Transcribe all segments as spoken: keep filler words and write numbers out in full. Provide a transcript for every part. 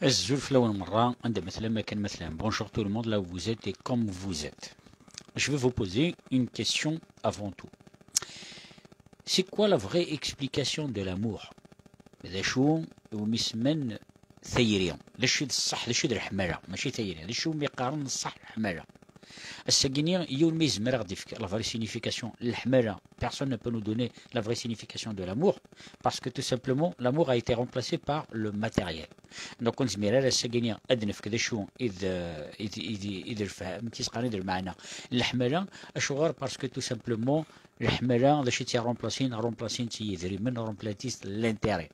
Azul fell-awen merra, anda ma tellam, akken ma tellam. Bonjour tout le monde, là où vous êtes et comme vous êtes. Je vais vous poser une question avant tout. C'est quoi la vraie explication de l'amour? D acu umi semman tayri? D acu i d ṣṣeḥ, d acu i d leḥmala? Mačči tayri, d acu umi qqaren ṣṣeḥ leḥmala? Ass-agi-ni, yiwen mi yezmer ad ɣ-d-yefk la vraie signification n leḥmala, personne ne peut nous donner la vraie signification de l'amour, parce que tout simplement, l'amour a été remplacé par le matériel. Donc, ur nezmir ara ass-agi-ni ad d-nefk d acu i d, i d, i d, i d lefham, amek i s-qqaren, i d lmeɛna n leḥmala. Acuɣer? Parce que tout simplement, leḥmala, d acu i tt-iremplasin? Remplasin-tt yidrimen, remplasin-tt l'intérêt.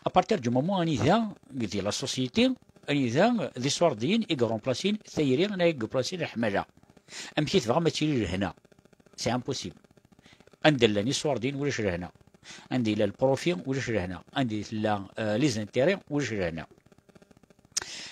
À partir du moment anida, di la société, anida d iṣurdiyen i iremplasin tayri, neɣ i iremplasin leḥmala. Amek i tebɣam ad tili lehna? C'est impossible. Anda llan iṣurdiyen, ulac lehna. Anda yella le profit, ulac lehna. Anda tella, euh, les intérêts, ulac lehna.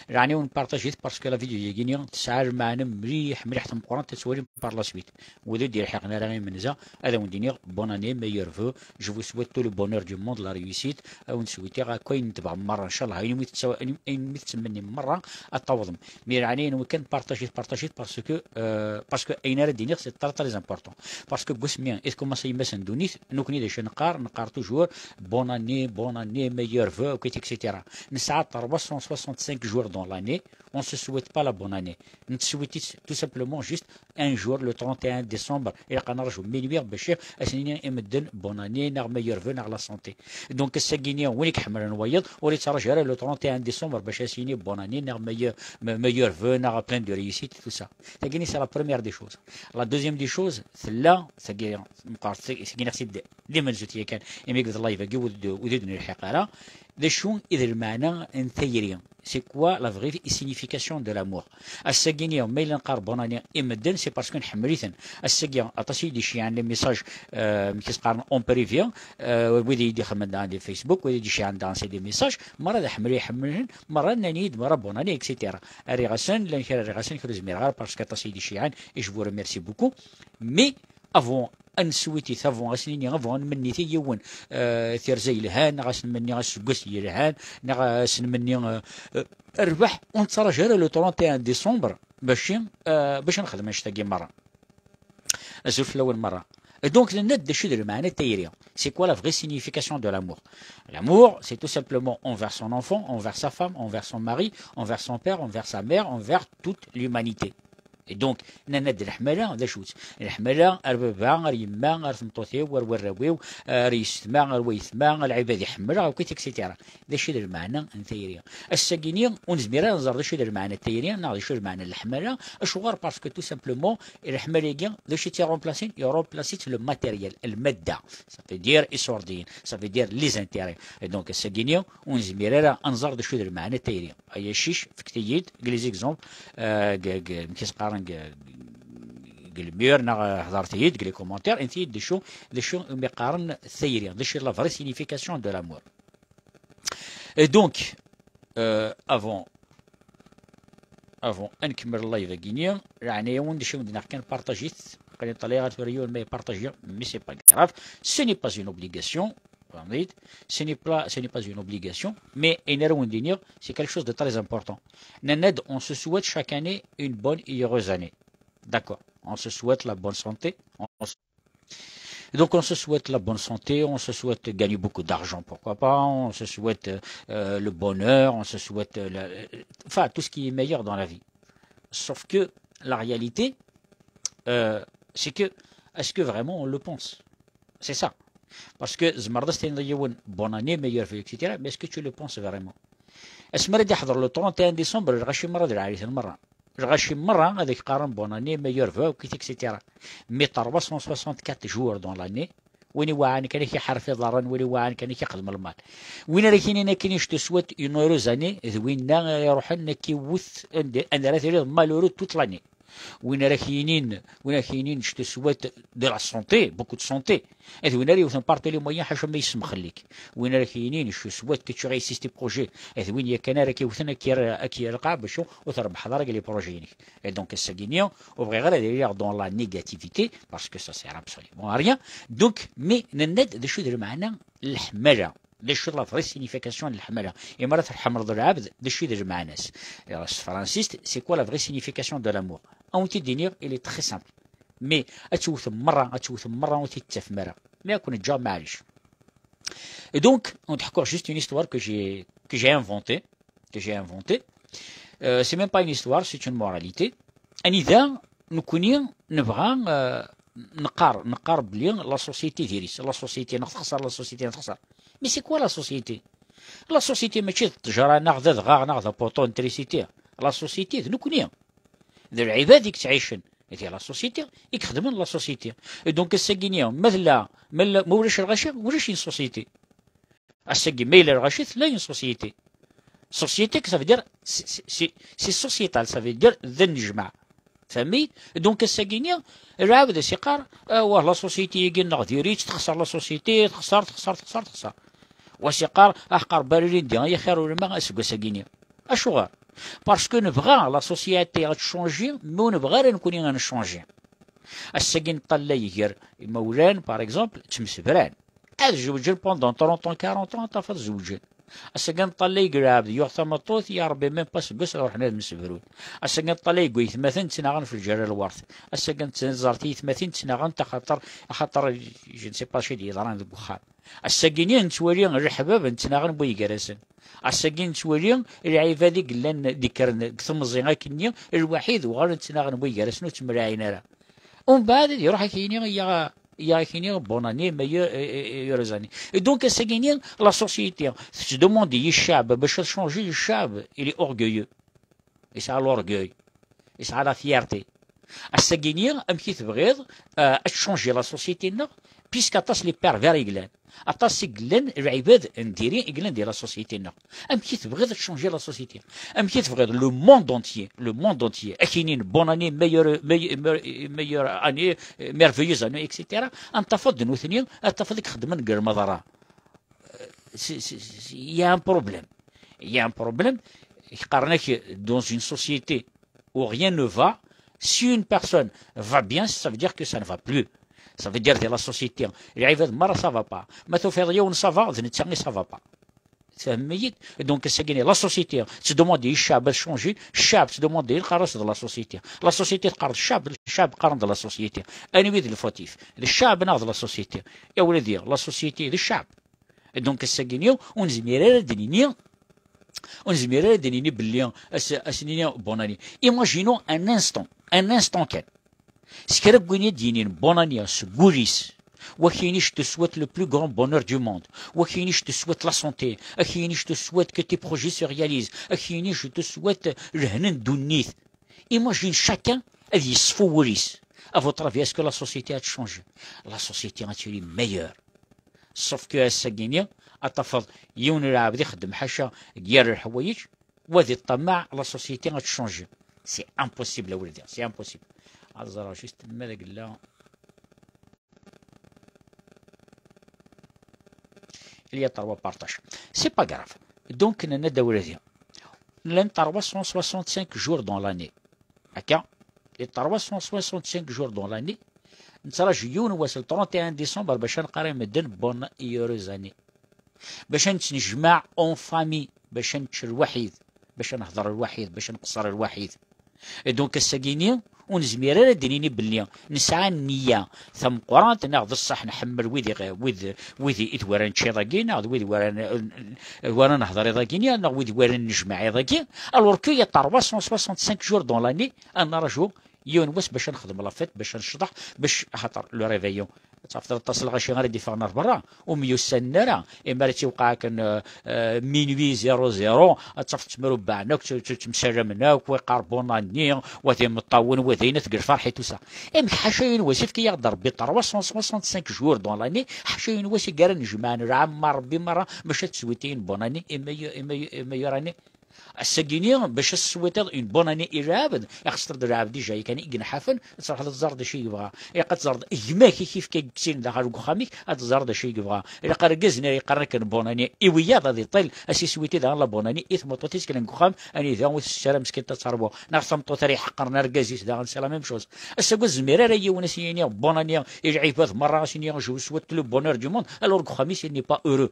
Ɛni wen partager, parce que la vidéo-yagi-ni tesɛa lmeɛna mliḥ, mliḥ tameqqrant, ad twalim par la suite. Wid ur d-yelḥiqen ara imenza, ad awen-d-iniɣ bonne année, meilleurs vœux, je vous souhaite tout le bonheur du monde, la réussite, ad awen-d-switiɣ akk ayen tebɣam merra, ncallah, ayen umi tettaw-, ayen, ayen umi tettmennim merra, ad tawḍem. Mi ɛni wen kan partager, partager, parce que, euh, parce que ayen ara d-iniɣ, c'est très, très important. Parce que deg wasmi i tkumaṣ yemma-s n ddunit, nekkni d acu neqqar, neqqar toujours bonne année, bonne année, meilleurs vœux, et cetera. Nesɛa trois cent soixante-cinq jours dans l'année, on se souhaite pas la bonne année. Netteswiti tout simplement juste un jour, le trente et un décembre, ilaq ad nerju minuit bac ad s-nini i medden bonne année, neɣ meilleurs vœux, neɣ la santé. Donc, ass-agi-ni, win i iḥemmlen wayeḍ, ur yettraǧu ara le trente et un décembre bac ad s-yini bonne année, neɣ meilleur, me-, meilleurs vœux, neɣ plein de réussite, tout ça. Tagi-ni, c'est la première des choses. La deuxième des choses, tella, tagi, meqqar, tagi, tagi, neɣ d imenzut yakan, imi yebda live-agi, ur d-, ur d-nelḥiq ara. D acu i d lmeɛna n tayri? C'est quoi la vraie signification de l'amour? Ass-agi-ni, ma yella neqqar bonne année i medden, c'est parce que nḥemmel-iten. Ass-agi, aṭas i d-iceyɛen les messages, euh, amek i s-qqaren, en privé, euh, wid i d-ixedmen daɣen di Facebook, wid i d-iceyɛen daɣen c'est des messages, merra d aḥemmel i ḥemmlen, merra nnan-iyi-d merra bonne année, et cetera. Rriɣ-asen, llan kra rriɣ-asen, kra ur zmireɣ ara, parce que aṭas i d-iceyɛen, et je vous remercie beaucoup. Mais avant ad neswitit, avant ad s-nini, avant ad nmennit i yiwen, euh, tirza yelhan, neɣ ad s-nmenni aseggas yelhan, neɣ ad s-nmenni, euh, euh, rrbeḥ, ur nettraǧu ara le trente et un décembre bac, euh, bac ad nexdem annect-agi merra. Azul fell-awen merra. Et donc, nenna-d d acu d lmeɛna n tayri. C'est quoi la vraie signification de l'amour? L'amour, c'est tout simplement envers son enfant, envers sa femme, envers son mari, envers son père, envers sa mère, envers toute l'humanité. Et donc, nenna-d leḥmala, d acu-tt? Leḥmala ar baba, ar yemma, ar tmeṭṭut-iw, ar warraw-iw, ar yessetma, ar wayetma, ar lɛibad i ḥemmleɣ, akkit, et cetera. D acu i d lmeɛna n tayri? Ass-agi-ni, ur nezmir ara ad nẓer d acu i d lmeɛna n tayri, neɣ d acu i d lmeɛna n leḥmala. Acuɣer? Parce que tout simplement, leḥmala-agi, d acu i tt-iremplasin? Iremplasin-tt le matériel, lmadda. Ça veut dire iṣurdiyen, ça veut dire les intérêts. Et donc, ass-agi-ni, ur nezmir ara ad nẓer d acu i d lmeɛna n tayri. Ay acic, fket-iyi-d, deg les exemples, euh, deg, deg, amek i s-qqaren, deg, deg les murs, neɣ, euh, hḍeṛt-iyi-d, deg les commentaires, init-iyi-d d acu, d acu umi qqaren tayri, d acu la vraie signification de l'amour. Et donc, euh, avant, avant ad nkemmel live-agi-ni, leɛnaya-wen d acu i wen-d-nniɣ kan, partager-it. Aql-i ṭṭalayeɣ ar tura yiwen ma yepartaji, mais c'est pas grave. Ce n'est pas une obligation. Vous voyez, ce n'est pas, ce n'est pas une obligation, mais ayen ara wen-d-iniɣ, c'est quelque chose de très important. Nenna-d, on se souhaite chaque année une bonne et heureuse année. D'accord. On se souhaite la bonne santé. On se Donc on se souhaite la bonne santé, on se souhaite gagner beaucoup d'argent, pourquoi pas, on se souhaite, euh, le bonheur, on se souhaite, euh, la, euh, enfin, tout ce qui est meilleur dans la vie. Sauf que la réalité, euh, c'est que, est-ce que vraiment on le pense? C'est ça. Parce que tzemreḍ ad s-tiniḍ i yiwen bonne année, meilleurs vœux, et cetera. Mais est-ce que tu le penses vraiment? Asmi ara d-iḥḍer le trente et un décembre, lɣaci merra d lɛali-ten merra. Lɣaci merra ad ak-qqaren bonne année, meilleurs vœux, et cetera. Mais trois cent soixante-quatre jours dans l'année, win iweɛɛan kan ad k-iḥerref iḍarren, win iweɛɛan kan ad k-ixdem lmal. Win ara k-yinin akken, je te souhaite une heureuse année, d winna ara iruḥen ad k-iwwet anda, anda ara tiliḍ malheureux toute l'année. Win ara k-yinin, win ara k-yinin, je te souhaite de la santé, beaucoup de santé, d win ara yewten par tous les moyens ḥaca ma yessemxel-ik. Win ara k-yinin, je te souhaite que tu réussisses tes projets, d win yakan ara k-yewten ad k-yerr, ad k-yerr lqaɛ bac ur trebbḥeḍ ara deg les projets-inek. Et donc, ass-agi-ni, ur bɣiɣ ara ad iliɣ dans la négativité, parce que ça sert absolument à rien. Donc, mais nenna-d d acu d lmeɛna n leḥmala. D acu la vraie signification n leḥmala? Imi ara tḥemmleḍ lɛebd, d acu i d lmeɛna-s? Alors, s tefransist, c'est quoi la vraie signification de l'amour? Ad wen-t-id-iniɣ, il est très simple. Mais ad tewtem merra, ad tewtem merra, ur t-id-tafem ara. Mais ad ken-ǧǧeɣ, maɛlic. Et donc, ad wen-d-ḥkuɣ juste une histoire que j'ai, que j'ai inventée, que j'ai inventée. Euh, c'est même pas une histoire, c'est une moralité. Anida, nekkni, nebɣa, euh, neqqar, neqqar belli la société diri-tt, la société neɣ texṣer, la société neɣ texṣer. Mais c'est quoi la société? La société mačči d ttejra neɣ d adɣaɣ neɣ d apuṭu n trisiti. La société d nekkni. D lɛibad i yettɛicen di la société, i ixedmen la société. Et donc, ass-agi-ni, ma tella, ma la, ma ulac lɣaci, ulac une société. Ass-agi, ma yella lɣaci, tella une société. Société, que ça veut dire, c'est, c'est, c'est, c'est sociétal, ça veut dire d nnejmaɛ. Fahmi? Donc, ass-agi-ni, lɛebd as-iqqar, ah, wah, la société-agi-nneɣ diri-tt, texṣer la société, texṣer, texṣer, texṣer, texṣer. Wa as-iqqar, ah, qqar Barry Lyndon, ay axir ulama aseggas-agi-ni. Acuɣer? Parce que nebɣa la société ad tchangi, mais ur nebɣa ara nekkni ad nchangi. Ass-agi neṭṭallay gar imawlan, par exemple, ttemsebran. Ad zewǧen pendant trente ans, quarante ans, ad tafeḍ zewǧen. Ass-agi neṭṭallay gar lɛebd yuɣ tameṭṭut, ya Ṛebbi, même pas aseggas ad ruḥen ad msebrun. Ass-agi neṭṭallay gar yetmaten ttnaɣen f lǧal n lwert. Ass-agi nettẓar tiyetmatin ttnaɣent axaṭer, axaṭer, je ne sais pas acu i d-yeḍran deg uxxam. Ass-agi-ni nettwali leḥbab ttnaɣen wway gar-asen. Ass-agi nettwali lɛibad i yellan d-ikkren deg temẓi akkenni, lwaḥid uɣalen ttnaɣen wway gar-asen ur ttemlaɛin ara. Umbeɛd ad iruḥ ad k-yini, ya, ya ak-yini, bonne année, meilleure, euh, euh, heureuse année. Et donc, ass-agi-ni, la société tettdemandi i ccɛeb bac ad changi, ccɛeb, il est orgueilleux. Yesɛa l'orgueil, yesɛa la fierté. Ass-agi-ni, amek i tebɣiḍ, euh, ad tchangi la société-nneɣ, puisque aṭas les pervers i yellan. Aṭas i yellan lɛibad n diri i yellan di la société-nneɣ. Amek i tebɣiḍ ad tchangi la société? Amek i tebɣiḍ le monde entier, le monde entier, ad k-inin bonne année, meilleure, meilleure, meilleure année, merveilleuse année, et cetera. Ad tafeḍ d nutni, ad tafeḍ i ixeddmen deg lmeḍra. C'est, c'est, c'est, il y a un problème. Il y a un problème. Qqaren-ak, dans une société où rien ne va, si une personne va bien, ça veut dire que ça ne va plus. Ça veut dire que la société, lɛibad merra ça va pas. Ma tufiḍ yiwen ça va, d netta i ça va pas. Tfehmem-iyi-d? Donc, ass-agi-ni, la société tettdemandi i ccɛeb ad changi, ccɛeb tettdemandi i lqaras de la société. La société teqqar d ccɛeb, ccɛeb qqaren d la société. Anwi d le fautif? D ccɛeb neɣ d la société? Ya wladi, la société d ccɛeb. Donc, ass-agi-ni, ur nezmir ara ad d-nini, ur nezmir ara ad d-nini belli as-, as-nini bonne année. Imaginons un instant, un instant kan. S kra n win i d-yinin bonne année seg wul-is. Wa k-yini, je te souhaite le plus grand bonheur du monde. Wa k-yini, je te souhaite la santé. Wa k-yini, je te souhaite que tes projets se réalisent. Wa k-yini, je te souhaite lehna n ddunit. Imagine chacun ad yeṣfu wul-is. À votre avis, est-ce que la société ad tchangi? La société ad tili meilleure. Sauf que ass-agi-ni, ad tafeḍ yiwen n lɛebd ixeddem ḥaca gar lḥwayeǧ, wa di ṭṭamaɛ la société ad tchangi. C'est impossible, a wladi, c'est impossible. Ad ẓreɣ juste ma d agella. Il y a trois partages. C'est pas grave. Donc, nenna-d a wladi, llan trois cent soixante-cinq jours dans l'année. Akka, les trois cent soixante-cinq jours dans l'année, nettraǧu yiwen wass, le trente et un décembre, bac ad nqqar i medden bonne et heureuse année. Bac ad nettnejmaɛ en famille, bac ad nečč lwaḥid, bac ad nehder lwaḥid, bac ad nqeṣṣer lwaḥid. Et donc, ass-agi-ni, ur nezmir ara ad d-nini belli nesɛa nniya tameqqrant, neɣ d ṣṣeḥ nḥemmel wid i, wid, wid i d-wara nečč iḍ-agi, neɣ d wid wara n-, wara nehder iḍ-agi, neɣ wid wara nejmeɛ iḍ-agi. Alors que y a trois cent soixante-cinq jours dans l'année, ad nraǧu yiwen wass bac ad nexdem la fête, bac ad necḍeḥ, bac, axaṭer le réveillon, ad tafeḍ aṭas n lɣaci ara d-iffɣen ar berra, ur myussanen ara. Imi ara tt-iwqeɛ akken, euh, euh, minuit zéro zéro, ad tafeḍ ttemrubbaɛen akk, tt-, tt-, ttemsalamen akk, wa yeqqar bonne année, wa d imeṭṭawen, wa d ayen, at deg lferḥ et tout ça. Amek ḥaca yiwen wass, ifka-yaɣ-d Rebbi trois cent soixante-cinq jours dans l'année, ḥaca yiwen wass i ara nejmaɛen lɛamma Rebbi merra, bac ad teswitiyin bonne année et meilleure, et meilleure, et meilleure année. Ass-agi-ni, bac ad teswitiḍ une bonne année i lɛebd, ixṣer-d lɛebd déjà yakan i yenḥafen, ad truḥeḍ ad tẓerreḍ d acu i yebɣa. Ilaq ad tẓerreḍ gma-k i k-ifka deg sin daxel deg uxxam-ik, ad tẓerreḍ d acu i yebɣa. Ilaq argaz-nni ara yeqqaren akken bonne année i wiyaḍ ad iṭil, ad s-iswiti daɣen la bonne année i tmeṭṭut-is kan deg uxxam, anida ur tess ara meskint ad terbu. Neɣ tameṭṭut ara iḥeqqren argaz-is daɣen, c'est la même chose. Ass-agi ur nezmir ara yiwen ad s-yini bonne année i lɛibad merra, ad s-yini je vous souhaite le bonheur du monde, alors deg uxxam-is il n'est pas heureux.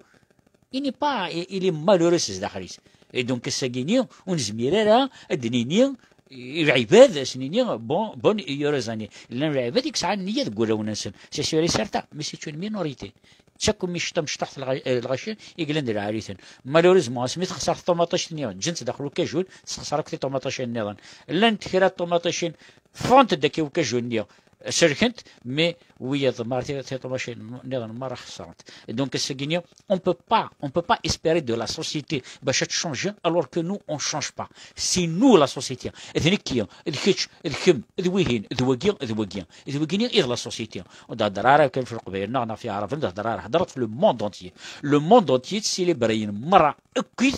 Il n'est pas, il est malheureux s zdaxel-is. Et donc, ass-agi-ni, ur nezmir ara ad d-nini i lɛibad, ad s-nini, bon, bonne et heureuse année. Llan lɛibad i yesɛan nniya deg wulawen-nsen. C'est sûr et certain, mais c'est une minorité. D takk mi cṭa mecṭaḥt lɣa- eh, lɣaci i yellan d lɛali-ten. Malheureusement, asmi texṣer tṭumaṭict-nni, ǧǧan-tt daxel ukajun, tesxeṣer akk tiṭumaṭicin nniḍen. Llant kra n tṭumaṭicin ffɣent-d akka i ukajun-nni, selkent, mais wiyaḍ mer ti- tiṭumaṭicin nniḍen merra xeṣrent. Donc, ass-agi-ni, on peut pas, on peut pas espérer de la société bac ad tchange alors que nous on change pas. C'est nous la société. D nekki, d kečč, d kemm, d wihin, d wagi, d wagi. D wagi-ni i d la société. Ur d-hedder ara kan f Leqbayel neɣ neɣ f Iɛraben, d hedder ara, hedder f le monde entier. Le monde entier, c'est les brayin merra akkit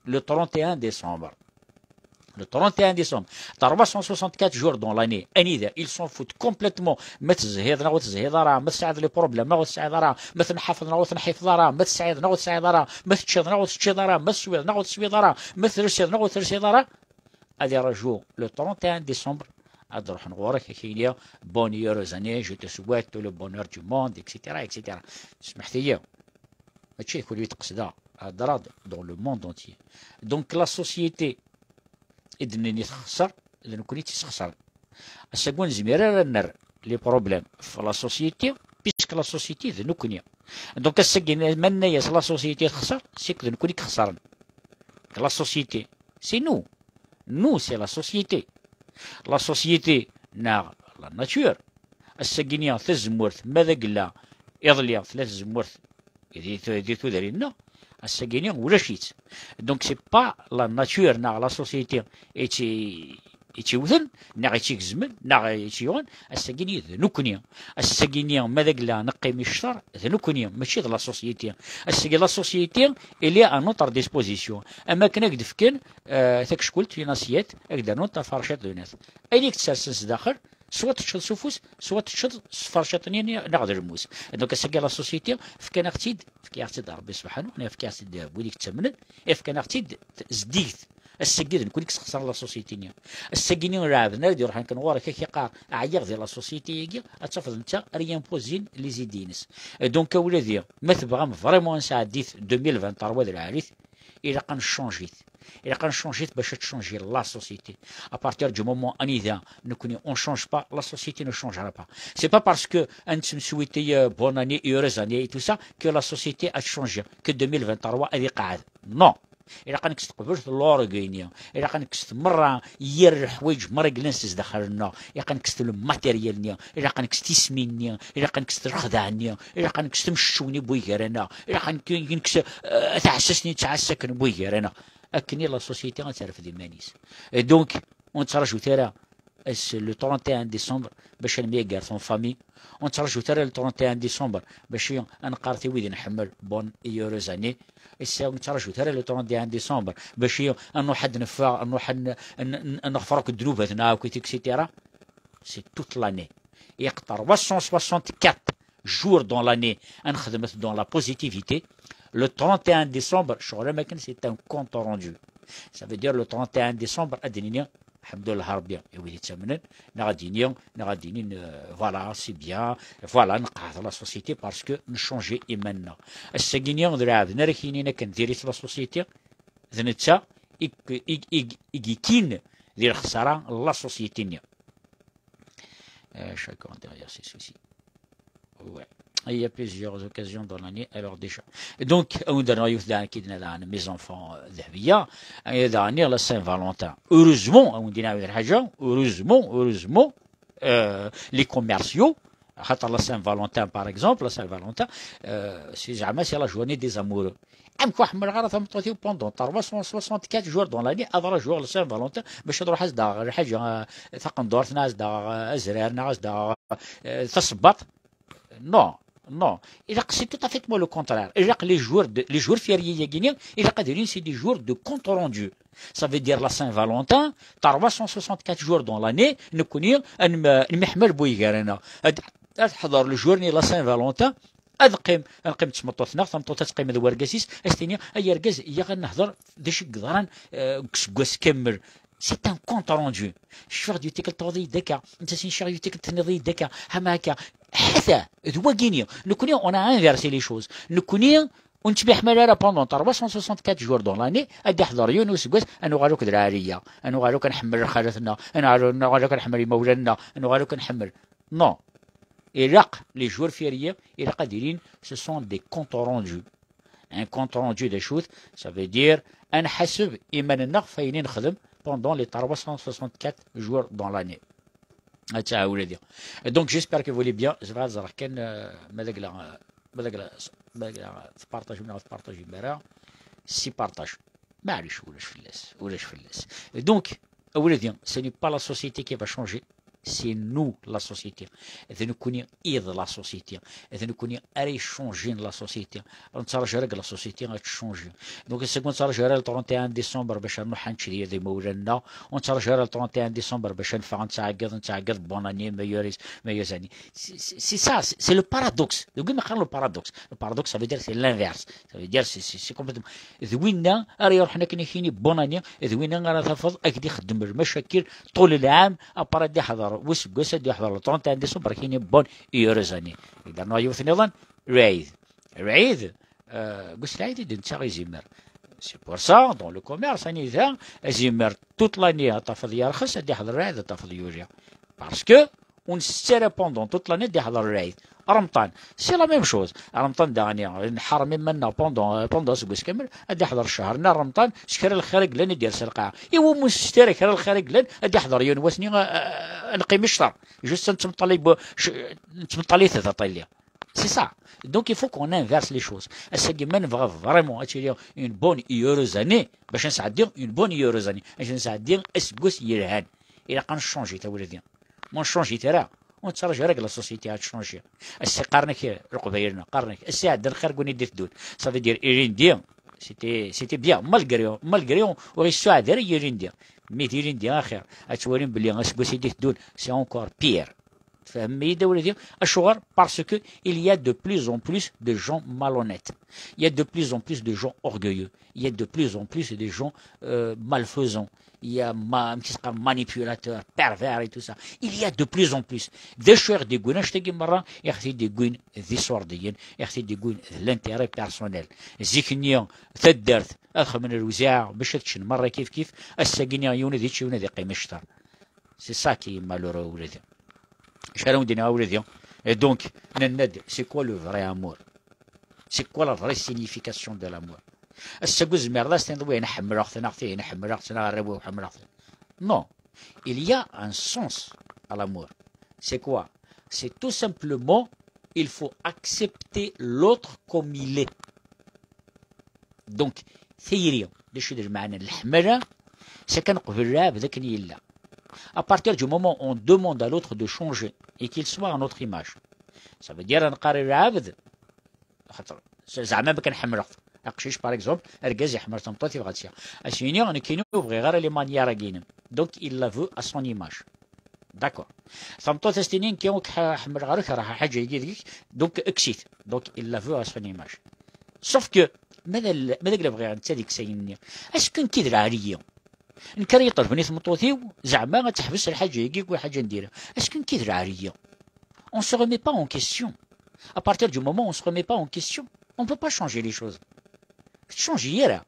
le trente et un décembre. Le trente et un décembre, trois cent soixante-quatre jours dans l'année, anida, ils s'en foutent complètement. Ma tezhiḍ neɣ ur tezhiḍ ara, ma tesɛiḍ les problèmes neɣ ur tesɛiḍ ara, ma tenḥafeḍ neɣ ur tenḥifeḍ ara, ma tesɛiḍ neɣ ur tesɛiḍ ara, ma teččiḍ neɣ ur teččiḍ ara, ma teswiḍ neɣ ur teswiḍ ara, ma tersiḍ neɣ ur tersiḍ ara. Ad iraju le trente et un décembre, ad ruḥen ɣur-k, ad k-ini bonne heureuse année, je te souhaite tout le bonheur du monde, et cetera, et cetera. Smeḥt-iyi. Mačči d kunwi i d-qesdeɣ, heddreɣ-d dans le monde entier. Donc la société i d-nini texṣer, d nekkni i tt-isxeṣren. Ass-agi ur nezmir ara ad nerr les problèmes f la société, puisque la société d nekkni. Donc ass-agi ma nenna-yas la société texṣer, c'est que d nekkni i ixeṣren. La société, c'est nous. Nous, c'est la société. La société neɣ la nature. Ass-agi-ni tazemmurt, ma d agella, iḍelli tella tazemmurt di tu- di tudrin-nneɣ, ass-agi-ni ulac-itt. Donc c'est pas la nature neɣ la société i tt- i tt-iwten, neɣ i tt-igezmen, neɣ i tt-yuɣen, ass-agi-ni d nekkni. Ass-agi-ni ma d agella neqqim i ccḍer, d nekkni, mačči d la société. Ass-agi la société, elle est à notre disposition. Am akken ad k-d-fken, euh, takeckult, une assiette, ad k-d-rnunt taferciṭ d unat. Ayen i k-d-sersen sdaxel, swa teččeḍ s ufus, swa teččeḍ s tferciṭ-nni neɣ d lmus. Donc ass-agi la société, fkan-aɣ-tt-id, fkiɣ-tt-id Rebbi subḥanu, neɣ fkiɣ-tt-id wid i yettamnen, i fkan-aɣ-tt-id zeddiget. Ass-agi d nekkni i yesxeṣren la société-nni. Ass-agi-ni ur ɛawden ara d-iruḥen kan ɣur-k, ak-iqqar, ɛyiɣ di la société-agi, ad tafeḍ netta ara yimposin les idées-ines. Donc a wladi, ma tebɣam vraiment ad nesɛeddi-t deux mille vingt-trois d lɛali-t, ilaq ad nechange-it. Ilaq ad nechange-it bac ad tchange la société. À partir du moment anida nekkni on change pas, la société ne changera pas. C'est pas parce que ad nettemsewwiti, euh, bonne année et heureuse année et tout ça que la société ad tchange, que deux mille vingt-trois ad iqeɛɛed. Non. Ilaq ad nekkes teqbelt l'orgue-nni. Ilaq ad nekkes merra yir leḥwayeǧ merra yellan s zdaxel-nneɣ. Ilaq ad nekkes le matériel-nni. Ilaq ad nekkes tismin-nni. Ilaq ad nekkes lexdeɛ-nni. Ilaq ad nekkes timceccewin n wiggar-aneɣ. Ilaq ad nekkes, euh, taɛessast-nni yettɛassaken n wiggar-aneɣ. Akken i la société ad terfed iman-is. Et donc, ur nettraǧut ara ass le trente et un décembre bac ad nemyagger en famille. Ur nettraǧut ara le trente et un décembre bac ad neqqar i wid i nḥemmel bonne et heureuse année. Ass-a ur nettraǧut ara le trente et un décembre bac ad nruḥ ad neffeɣ, ad nruḥ ad n- ad n- ad nɣeffer akk ddnubat-nneɣ akk, et cetera. C'est toute l'année. Il y a trois cent soixante-quatre jours dans l'année ad nexdem dans la positivité. Le trente et un décembre, ccɣel am akken, c'est un compte rendu. Ça veut dire le trente et un décembre, ad d-nini, ḥemdullah Rebbi, i wid ittamnen, neɣ ad d-yini, neɣ ad d-yini, euh, voilà, c'est bien, voilà, neqɛed la société parce que nechange iman-nneɣ. Ass-agi-ni d lɛebd n ara k-yinin akken diri-tt la société, d netta i, i, i, i yekin di lexsara n la société-nni. Euh, chacun derrière ses soucis. Ouais. Il y a plusieurs occasions dans l'année, alors déjà. Donc, on a eu mes enfants, euh, ذهبية, et dernière, la Saint-Valentin. Heureusement, on dit, heureusement, heureusement, euh, les commerciaux, خاطر la Saint-Valentin, par exemple, la Saint-Valentin, euh, c'est jamais, c'est la journée des amoureux. Amek ur ḥemmleɣ ara tameṭṭut-iw pendant trois cent soixante-quatre jours dans l'année, ad rajuɣ le Saint-Valentin bac ad ruḥ ad s-d-aɣeɣ lḥaǧa, euh, taqendurt, neɣ ad s-d-aɣeɣ, euh, azrar, neɣ ad s-d-aɣeɣ, euh, tasebbaḍt. Non, non. Ilaq, c'est tout à fait moi le contraire. Ilaq les jours de, les jours fériés-agi-ni, ilaq ad ilin c'est des jours de compte rendu. Ça veut dire la Saint-Valentin, trois cent soixante-quatre jours dans l'année, nekkni ad nem- ad nemyeḥmal bu yiger-aneɣ. Ad, ad ḥḍer le jour-nni la Saint-Valentin, ad qqim, ad qqim d tmeṭṭut-nneɣ, tameṭṭut ad teqqim d wergaz-is, ad s-tini, ay argaz, iyyaɣ ad nehḍer d acu i yeḍran, euh, deg useggas kamel. C'est un compte rendu. Cfiɣ-d yiwet tikkelt tewweḍ-iyi-d akka, netta sin cfiɣ yiwet tikkelt tenniḍ-iyi-d akka, hama akka. Ḥata, d wagini. Nekkni, on a inversé les choses. Nekkni, ur nettmiḥmal ara pendant trois cent soixante-quatre jours dans l'année, ad d-iḥḍer yiwen useggas, ad nuɣal akk d lɛariya, ad nuɣal akk ad nḥemmel lxalat-nneɣ, ad nuɣal akk ad nḥemmel imawlan-nneɣ, ad nuɣal akk ad nḥemmel. Non. Ilaq, les jours fériés, ilaq ad ilin, ce sont des comptes rendus. Un compte rendu d acu-t, ça veut dire ad nḥaseb iman-nneɣ ɣef wayen i nexdem pendant les trois cent soixante-quatre jours dans l'année. Attends, ula d-, donc j'espère que vous allez bien. Je vais dire kan, euh, ma d agla, ma d agla, ma d agla, tpartajum neɣ ur tpartajum ara, si partage. Maɛlic, ulac fell-as, ulac fell-as. Donc, a ula d-, ce n'est pas la société qui va changer, c'est nous la société. D nekkni i d la société. D nekkni ara yechanjin la société. Ur nettraǧu ara deg la société ad techanji. Donc, ass-agi ur nettraǧu ara le trente et un décembre bac ad nruḥ ad nečč d imawlan-nneɣ. Ur nettraǧu ara le trente et un décembre bac ad neffeɣ ad nettɛeggiḍ, ad nettɛeggiḍ bonne année, meilleures, meilleures années. C'est, c'est, c'est ça, c'est, c'est le paradoxe. Deg win qqaren le paradoxe. Le paradoxe, ça veut dire c'est l'inverse. Ça veut dire c'est, c'est, c'est complètement. D winna ara iruḥen akken ad k-yini bonne année, d winna ara tafeḍ ad k-d-ixeddem lmacakil ṭul lɛam, après ad d-iḥḍer useggas, ad d-iḥḍer le trente et un décembre, ad k-yini bonne et heureuse année. Iderneɣ yiwet niḍen, lɛid. Lɛid, euh, deg wass lɛid i d-nettaɣ izimer. C'est pour ça, dans le commerce, anida azimer toute l'année ad tafeḍ yerxes, ad d-iḥḍer lɛid ad tafeḍ yuli. Parce que ur nsett ara pendant toute l'année ad d-iḥḍer lɛid. Remṭan, c'est la même chose. Remṭan daɣen, nḥerrem iman-nneɣ pendant, pendant aseggas kamel, ad d-iḥḍer ccher-nni Remṭan, s kra n lxir i yellan ad d-yers lqaɛa. Iwumi ur nsett ara kra n lxir i yellan, ad d-iḥḍer yiwen wass-nni, euh, ad neqqim icṭer. Juste ad nettmeṭṭali bu-, c-, nettmeṭṭali-t d aṭilli. C'est ça. Donc il faut qu'on inverse les choses. Ass-agi ma nebɣa vraiment ad tili une bonne et heureuse année, bac ad nesɛeddi une bonne et heureuse année, bac ad nesɛeddi aseggas yelhan, ilaq ad nechanji tawla-di. Ma ur nechanji ara, ur nettraǧu ara deg la société ad tchanji. Ass-a qqaren-ak Leqbayel-nneɣ, qqaren-ak ass iɛeddan xir n win i d-iteddun. Ça veut dire ilindi, c'était, c'était bien, malgré, malgré ur yessuɛed ara ilindi. Mais d ilindi axir. Ad twalim belli aseggas i d-iteddun, c'est encore pire. Tfehmem-iyi-d a wladi? Acuɣer? Parce que il y a de plus en plus de gens malhonnêtes. Il y a de plus en plus de gens orgueilleux. Il y a de plus en plus de gens, euh, malfaisants. Il y a ma-, amek i s-qqaren, manipulateurs, pervers et tout ça. Il y a de plus en plus. D acu i ɣ-d-iwwin annect-agi merra? I ɣ-t-id-iwwin d iṣurdiyen, i ɣ-t-id-iwwin d l'intérêt personnel. Zik-nni, taddart, ad xedmen lewziɛa bac ad ččen merra kif kif, ass-agi-nni yiwen ad yečč, yiwen ad yeqqim icṭer. C'est ça qui est malheureux, a wladi. Acu ara wen-d-iniɣ a wladi? Et donc, nenna-d, c'est quoi le vrai amour? C'est quoi la vraie signification de l'amour? Ass-agi ur tezmireḍ ad s-tiniḍ wihin ḥemmleɣ-t, neɣ tihin ḥemmleɣ-tt, neɣ arraw-iw ḥemmleɣ-ten. Non. Il y a un sens à l'amour. C'est quoi? C'est tout simplement, il faut accepter l'autre comme il est. Donc, tayri, d acu d lmeɛna n leḥmala, c'est kan qbel lɛebd akken yella. À partir du moment où on demande à l'autre de changer et qu'il soit à notre image, ça veut dire ad neqqar i lɛebd, xaṭer, zeɛma ma kan ḥemmleɣ-t. Aqcic, par exemple, argaz iḥemmel tameṭṭut, yebɣa ad tt-yaɣ. Ad s-yini, nekkini ur bɣiɣ ara les manières-agi-inem. Donc, il la veut à son image. D'accord. Tameṭṭut ad s-tini, nekki ur k-ḥ-, ḥemmleɣ ara, kerheɣ ḥaǧa-agi deg-k, donc kkes-it. Donc, il la veut à son image. Sauf que, ma d al-, ma d agla bɣiɣ netta ad ikkes ayen-nni. Est-ce que nekki d lɛali? Nekk ara yi-ṭelben i tmeṭṭut-iw, zeɛma ad teḥbes lḥaǧa-agi, deg lḥaǧa n diri. Est-ce que nekki d lɛali? On se remet pas en question. À partir du moment où on se remet pas en question, on peut pas changer les choses. Tettcanji ara.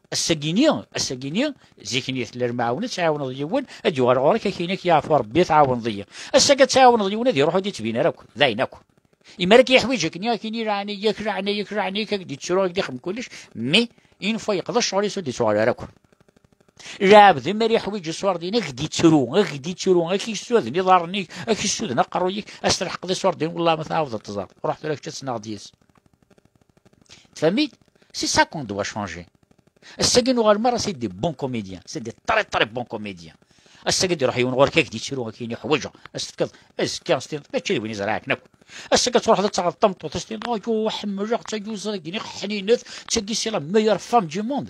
Ass-agi-ni, ass-agi-ni, zik-nni tella lemɛawna, ad tɛawneḍ yiwen, ad yuɣal ɣur-k, ad k-yini, ad k-yeɛfu Rebbi, tɛawneḍ-iyi. Ass-agi ad tɛawneḍ yiwen, ad iruḥ ur d-yettbin ara akk, d ayen akk. Imi ara k-yeḥwiǧ akken, ad k-yini leɛnaya-k, leɛnaya-k, leɛnaya-k, ad k-d-yettru, ad k-d-ixdem kullec, mais une fois yeqḍa ccɣel-is ur d-yettuɣal ara akk. Lɛebd imi ara yeḥwiǧ ṣṣwardin, ad k-d-yettru, ad k-d-yettru, ad k-yessuden iḍarren-ik, ad k-yessuden aqerruy-ik, ad s-telḥqeḍ iṣwardin, wellah ma tɛawdeḍ teẓreḍ. Ruḥ tura kečč ad tennaɣ deg-s. Tfehmem-id? C'est ça qu'on doit changer. Ass-agi nuɣal merra c'est des bons comédiens, c'est des très très bons comédiens. Ass-agi d-iruḥ yiwen ɣur-k, ad k-d-yettru, ad k-yini ḥwaǧeɣ, ad s-tefkeḍ, azekka ad s-tiniḍ mačči d win i ẓriɣ akken akk. Ass-agi ad truḥeḍ ad taɣeḍ tameṭṭut, ad s-tiniḍ ayu ḥemmleɣ-tt, ayu ẓriɣ ini ḥninet, d tagi c'est la meilleure femme du monde.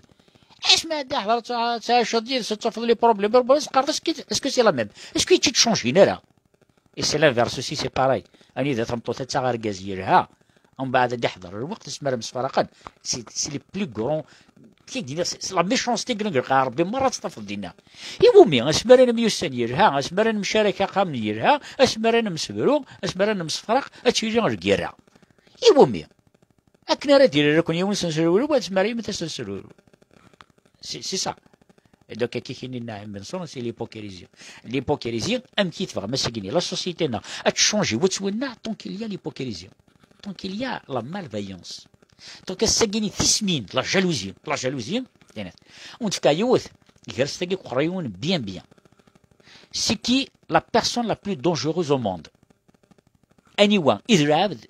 Asmi ad d-iḥḍer ad tɛaceḍ yid-s ad tafeḍ les problèmes, est-ce que, est-ce que c'est la même? Est-ce que ur tt-id-chanjin ara? Et c'est l'inverse aussi, c'est pareil. Anida tameṭṭut ad taɣ argaz yelha, umbeɛd ad d-iḥḍer lweqt asmi ara msefraqen, c'est, c'est les plus grands, kif d-iniɣ, c'est, c'est la méchanceté deg lqaɛa Rebbi merra ad tt-tafeḍ dinna. Iwumi? Asmi ara nemyussan yelha, asmi ara nemcarak axxam yelha, asmi ara nemsebru, asmi ara nemsefraq, ad tili lgirra. Iwumi? Akken ara d-irra akk yiwen s nesruru, wa tezmer yiwet s nesruru. C'est c'est ça. Et donc, akka i k-yenna Naɛim Benṣur, c'est l'hypocrisie. L'hypocrisie, amek i tebɣam ass-agi-nni la société-nneɣ ad tchangi, wa twenneɛ, tant qu'il y a l'hypocrisie, tant qu'il y a la malveillance, tant que ass-agi-nni tismin, la jalousie, la jalousie, ur nefka yiwet, gres tagi qerriwen bien bien. C'est qui la personne la plus dangereuse au monde? Aniwa i d lɛebd,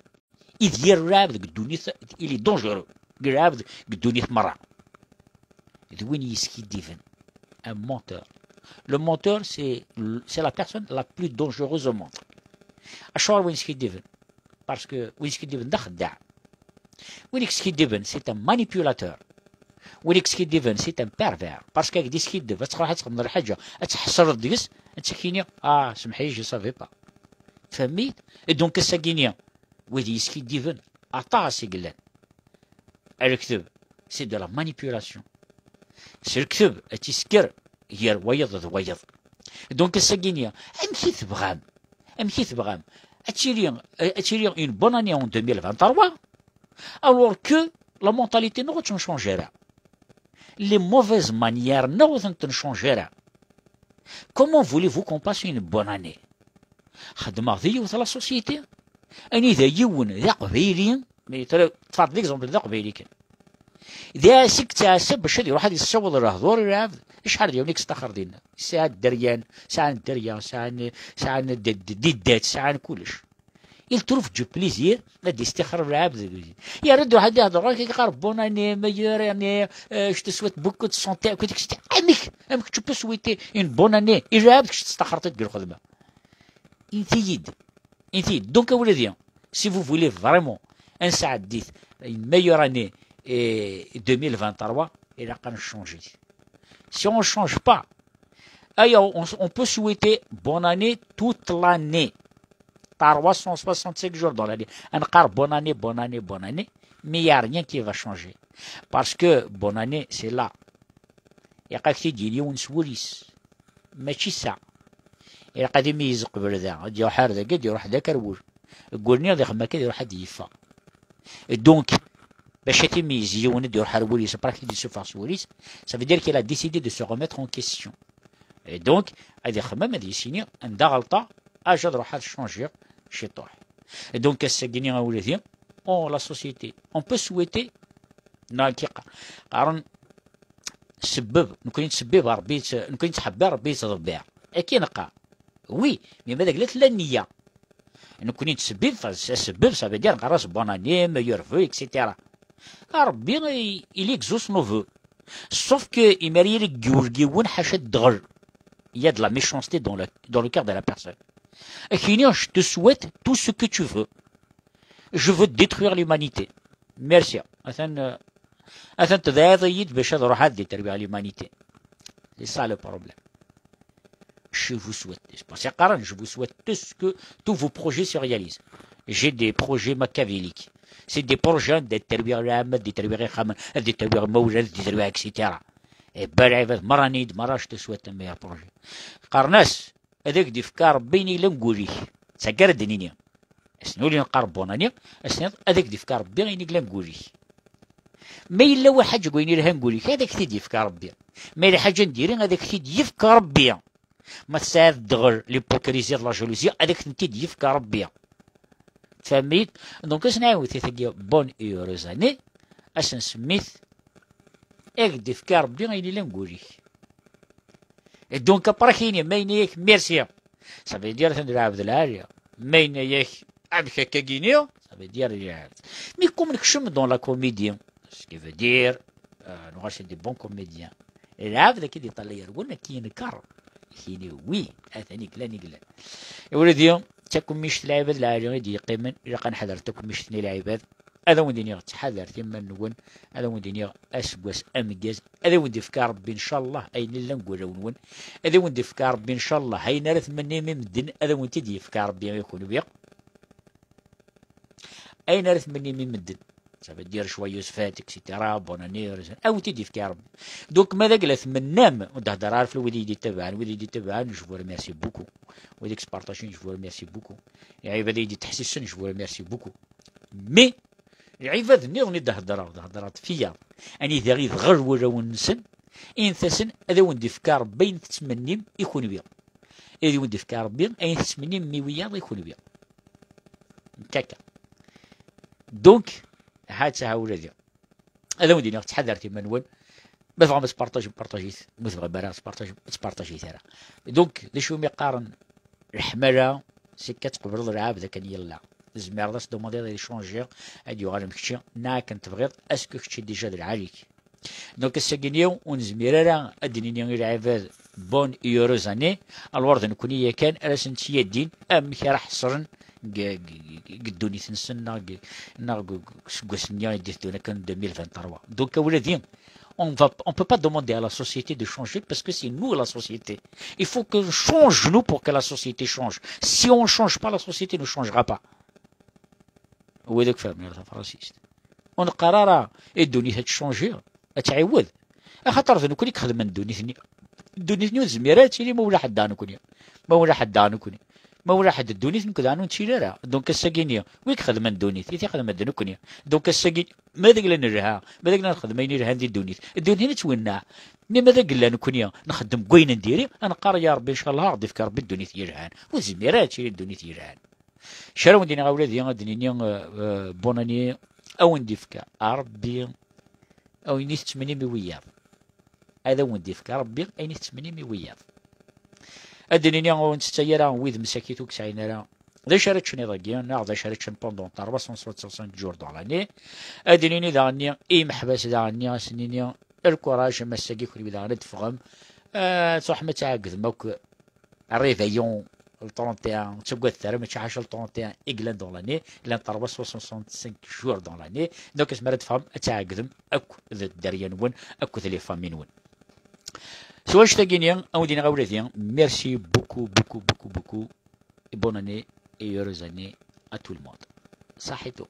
i d yir lɛebd deg ddunit, il est dangereux, deg lɛebd deg ddunit merra? D win yeskiddiben, un menteur. Le menteur, c'est c'est la personne la plus dangereuse au monde. Acuɣer win yeskiddiben? Parce que win yeskiddiben d axeddaɛ. Win yeskiddiben, c'est un manipulateur. Win yeskiddiben, c'est un pervers. Parce que ak-d-yeskiddeb, ad txruḥ ad txedmeḍ lḥaǧa, ad tḥesreḍ deg-s, ad tt-ak-yini, ah, semḥ-iyi, je savais pas. Tfehmit? Et donc, ass-agi-nni, wid yeskiddiben, aṭas i yellan. Rrekteb, c'est de la manipulation. S rrekteb, ad tt-isker gar wayeḍ d wayeḍ. Donc, ass-agi-nni, amek i tebɣam? Amek i tebɣam? Ad tili, ad tili une bonne année en deux mille vingt-trois, alors que la mentalité-nneɣ ur tenchange ara. Les mauvaises manières-nneɣ ur tent-nchange ara. Comment voulez-vous qu'on passe une bonne année? Xedmeɣ di yiwet la société, anida yiwen d aqbayli, mais ṭṭfeɣ-d l'exemple d aqbayli kan. D aɛessik ttɛassa bac ad iruḥ ad yessaweḍ lehdur i lɛebd. Acḥal d yiwen i yestaxer dinna? Sɛan dderya, sɛan dderya, sɛan, sɛan d-, d-, diddat, sɛan kullec. Il trouve du plaisir ad d-yestixer lɛebd deg wid. Yerra-d waḥed ihder ɣer-k, yeqqar bonne année, meilleure année, euh, je te souhaite beaucoup de santé, et cetera. Amek, amek tu peux souhaiter une bonne année i lɛebd kečč testaxreḍ-t deg lxedma? Init-iyi-d. Init-iyi-d. Donc, a wladi, si vous voulez vraiment ad nesɛeddi une meilleure année, eh, deux mille vingt-trois, ilaq ad nchanger. Si on ne change pas, alors on, on peut souhaiter bonne année toute l'année. Trois cent soixante-cinq jours dans l'année. Ad neqqar bonne année, bonne année, bonne année, mais il n'y a rien qui va changer. Parce que bonne année, c'est là. Ilaq ad ak-t-id-yini yiwen s wul-is, mačči sa. Ilaq ad imeyyez qbel da, ad d-iruḥ ar dagi, ad d-iruḥ d akerwul. Deg wul-nni ad ixdem akka, ad iruḥ ad d-yeffeɣ. Et donc, bac ad t-imeyyez yiwen, ad d-iruḥ ar wul-is, après ad t-id-isuffeɣ s wul-is, ça veut dire qu'il a décidé de se remettre en question. Et donc, ad ixemmem, ad yissini anda ɣelṭeɣ, acu ad ruḥeɣ ad changiɣ ciṭuḥ. Et donc, ass-agi-nni, a wladi, on, la société, on peut souhaiter, neɣ akka qqaren, sebbeb, nekkni nettsebbib, Rebbi yett-, nekkni nettḥebbi, Rebbi yettḍebbiɛ. Akka i neqqar. Oui, mais ma d agla tella nniya. Nekkni nettsebbib, fa-, asebbeb, ça veut dire nɣer-as bonne année, meilleurs vœux, et cetera. Ah, Rebbi, il, il exauce nos vœux. Sauf que, imar yili deg wul n yiwen, ḥaca ddɣel. Il y a de la méchanceté dans le, dans le cœur de la personne. Ad k-yini, je te souhaite tout ce que tu veux. Je veux détruire l'humanité. Merci. Atan, euh, atan tedɛiḍ-iyi-d bac ad ruḥeɣ ad détruire l'humanité. C'est ça le problème. Je vous souhaite, c'est parce que qqaren, je vous souhaite tout ce que, tous vos projets se réalisent. J'ai des projets machiavéliques. C'est des projets ad détruire lɛamma, ad détruire ixxamen, ad détruire imawlan, ad détruire, et cetera. Et ben, lɛibad merra-nni-d, merra, je te souhaite un meilleur projet. Qqaren-as, ad ak-d-ifk Rebbi ayen yellan deg wul-ik. D tagi ara d-nini. Ass-n ur neqqar bonne année, ass-nniḍ ad ak-d-ifk Rebbi ayen yellan deg wul-ik. Ma yella lḥaǧa deg wayen yelhan deg wul-ik, ad ak-t-id-yefk Rebbi. Ma yella lḥaǧa n diri, ad ak-t-id-yefk Rebbi. Ma tesɛiḍ ddɣel, l'hypocrisie, la jalousie, ad ak-tent-id-yefk Rebbi. Tfehmit? Donc, ad s-nɛiwed i tagi bonne et heureuse année, ad s-nsemmi-t, ad ak-d-ifk Rebbi ayen yellan deg wul-ik. Et donc, après, ad k-yini, ma yenna-yak merci, ça veut dire atan d lɛebd lɛali. Ma yenna-yak amek akka-gini, ça veut dire lɛebd. Mais comme nekcem dans la comédie, ce qui veut dire, euh, nuɣal c'est des bons comédiens. Lɛebd akka i d-iṭalla yerwel, ad k-yenker. Ad k-yini, oui, atan i yellan, i yellan. Iwladi, d takumict n lɛibad lɛali i d-yeqqimen, ilaq ad neḥder takumict-nni n lɛibad. Ad awen-d-iniɣ, ttḥadaret iman-nwen, ad awen-d-iniɣ aseggas ameggaz, ad awen-d-ifk Rebbi, ncallah, ayen yellan deg wulawen-nwen, ad awen-d-ifk Rebbi, ncallah, ayen ara tmennim i medden, ad awen-t-id-yefk Rebbi i kunwi. Ayen ara tmennim i medden. Ça veut dire joyeuses fêtes, et cetera, bonne année, heureuse année, ad awen-t-id-yefk Rebbi. Donc, ma d agla tmennam, ur d-heddreɣ ara ɣef wid i yi-d-ittabaɛen, wid i yi-d-ittabaɛen, je vous remercie beaucoup. Wid i yespartajen, je vous remercie beaucoup. Lɛibad i yi-d-ittḥessisen, je vous remercie beaucoup. Mais, Lɛibad nniḍen i d-heddreɣ, d heddreɣ-d f wiyaḍ. Anida i dɣer wulawen-nsen, init-asen ad awen-d-ifk Ṛebbi ayen tettmennim i kunwi. Ad awen-d-ifk Ṛebbi ayen tettmennim i wiyaḍ i kunwi. Kaka. Donc, ha-tt-aha ula d, ad awen-d-iniɣ, ttḥadaret iman-nwen. Ma tebɣam ad tpartajim, partajit. Ma tebɣam ara ad tpartajim, ad tpartajit ara. Donc, d acu umi qqaren leḥmala? C'est que ad tqebleḍ lɛebd akken yella. Tzemreḍ ad s-demandiḍ ad icanji, ad yuɣal am kečči, neɣ akken tebɣiḍ, est-ce que kečči déjà d lɛali-k. Donc, ass-agi-nni ur nezmir ara ad d-nini i lɛibad bonne et heureuse année, alors d nekkni yakan ara sen-ttyaddin amek ara ḥeṣren deg, deg, deg ddunit-nsen, neɣ deg, neɣ deg, deg useggas-nni i d-iteddun akken deux mille vingt-trois. Donc, a wladi, on va, on peut pas demander à la société de changer parce que c'est nous la société. Il faut que change nous pour que la société change. Si on ne change pas, la société ne changera pas. Widak fehhmen tafransist. Ur neqqar ara i ddunit ad tchangi, ad tɛiwed. Axaṭer d nekkni i ixedmen ddunit-nni. Ddunit-nni ur tezmir ara ad tili ma ula ḥedd nekkni. Ma ula ḥedd nekkni. Ma ula ḥedd ddunit, nekk daɣen ur nettili ara. Donc ass-agi-nni, wi ixedmen ddunit, i t-ixedmen d nekkni. Donc ass-agi, ma d agla nelha, ma d agla nexdem ayen ilhan di ddunit, ddunit-nni ad twenneɛ. Mi ma d agla nekkni, nxeddem deg wayen n diri, ad neqqar, ya Ṛebbi, ncallah, ad ɣ-d-ifk Ṛebbi ddunit yelhan. Ur tezmir ara ad tili ddunit yelhan. Kra wen-d-iniɣ a wladi, ad d-nini, euh, euh, bonne année, a wen-d-ifk Ṛebbi ayen i tettmennim i wiyaḍ. Ad awen-d-ifk Ṛebbi ayen i tettmennim i wiyaḍ. Ad d-nini ur nettetta ara wid msakit ur k-sɛin ara d acu ara ččen iḍ-agi, neɣ d acu ara ččen pendant trois cent soixante-cinq jours dans l'année. Ad d-nini daɣen i yimeḥbas daɣen, ad sen-nini, le courage, am ass-agi kunwi daɣen ad d-teffɣem, euh, ad truḥem ad tɛegdem akk réveillon le trente et un, ttagadet ara, mačči ḥaca le trente et un i yellan dans l'année, llan trois cent soixante-cinq jours dans l'année, donc asmi ara d-teffɣem ad tɛegdem akk d dderya-nwen, akk d les familles-nwen. S wanect-agi-nni, a wen-d-iniɣ a wladi, merci beaucoup, beaucoup, beaucoup, beaucoup, et bonne année et heureuse année à tout le monde. Saḥitu.